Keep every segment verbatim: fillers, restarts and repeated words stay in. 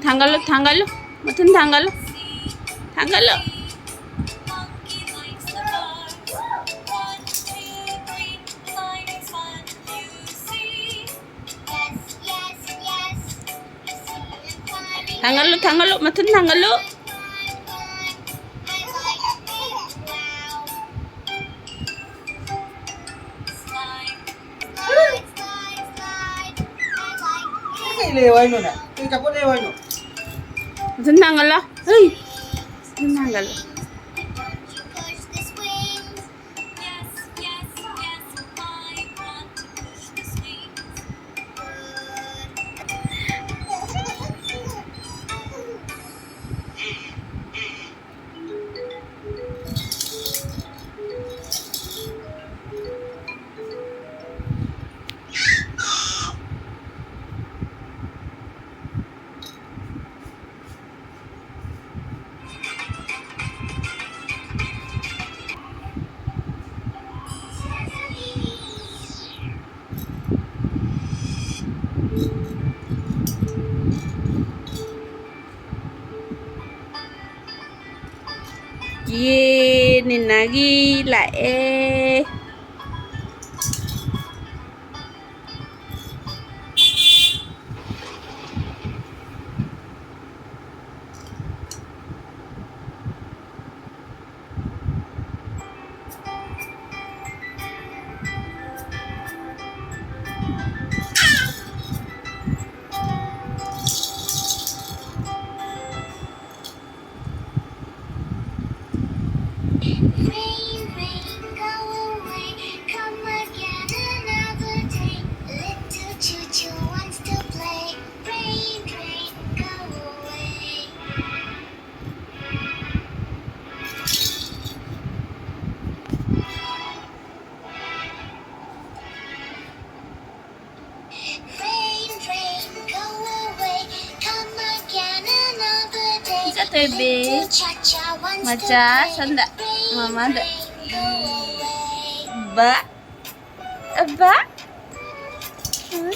ꯊꯥꯡꯒꯠꯂꯨ, ꯊꯥꯡꯒꯠꯂꯨ, ꯃꯊꯨꯟ ꯊꯥꯡꯒꯠꯂꯨ, ꯊꯥꯡꯒꯠꯂꯨ꯫ ꯊꯥꯡꯒꯠꯂꯨ, ꯊꯥꯡꯒꯠꯂꯨ, ꯃꯊꯨꯟ ꯊꯥꯡꯒꯠꯂꯨ꯫ ꯀꯩ ꯂꯩꯌꯣ ꯍꯥꯏꯅꯣꯅꯦ? ꯀꯩ ꯑꯆꯥꯄꯣꯠ ꯂꯩꯌꯣ ꯍꯥꯏꯅꯣ? ꯃꯊꯨꯟ ꯊꯥꯡꯒꯠꯂꯣ꯫ ꯍꯩ! ꯃꯊꯨꯟ ꯊꯥꯡꯒꯠꯂꯣ꯫ ꯌꯦ, ꯅꯤꯅꯥꯒꯤ ꯂꯥꯛꯑꯦ꯫ Rain, rain, go away. Come again another day. Little Chuchu wants to play. Rain, rain, go away. Rain, rain, go away. Come again another day. Isa, Tebe. Little Cha-Cha wants to Macha, play. Sanda. Rain, Mama, da. Rain, go away. Ba? Ba? Hmm?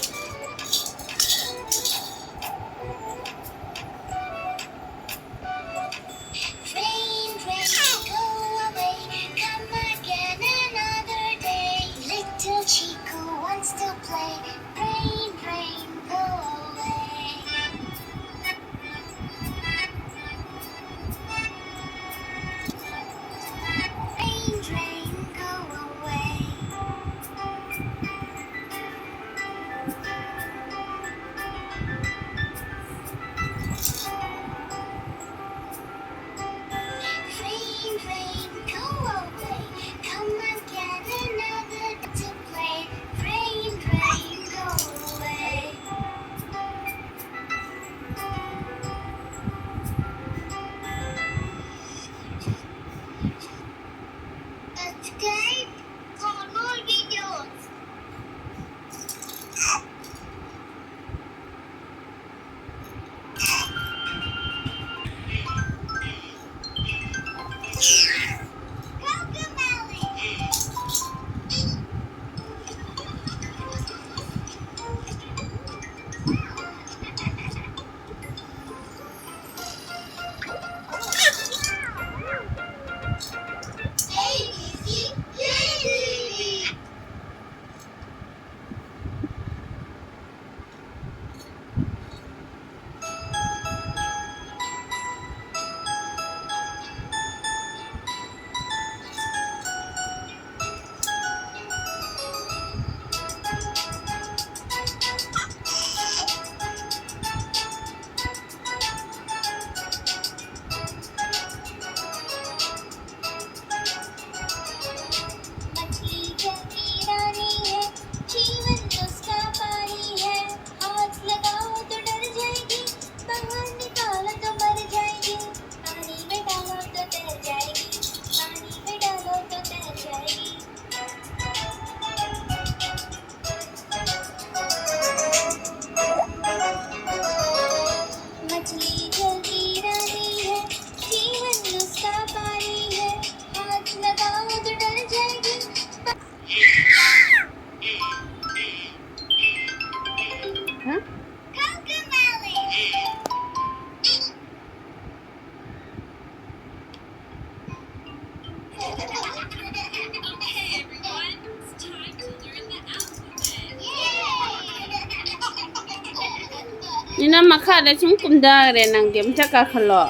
ꯅꯤꯅ ꯃꯈꯥꯗ ꯁꯨꯝ ꯀꯨꯝꯊꯈ꯭ꯔꯦ ꯅꯪꯗꯤ꯫ ꯑꯝꯇ ꯀꯥꯈꯠꯂꯣ꯫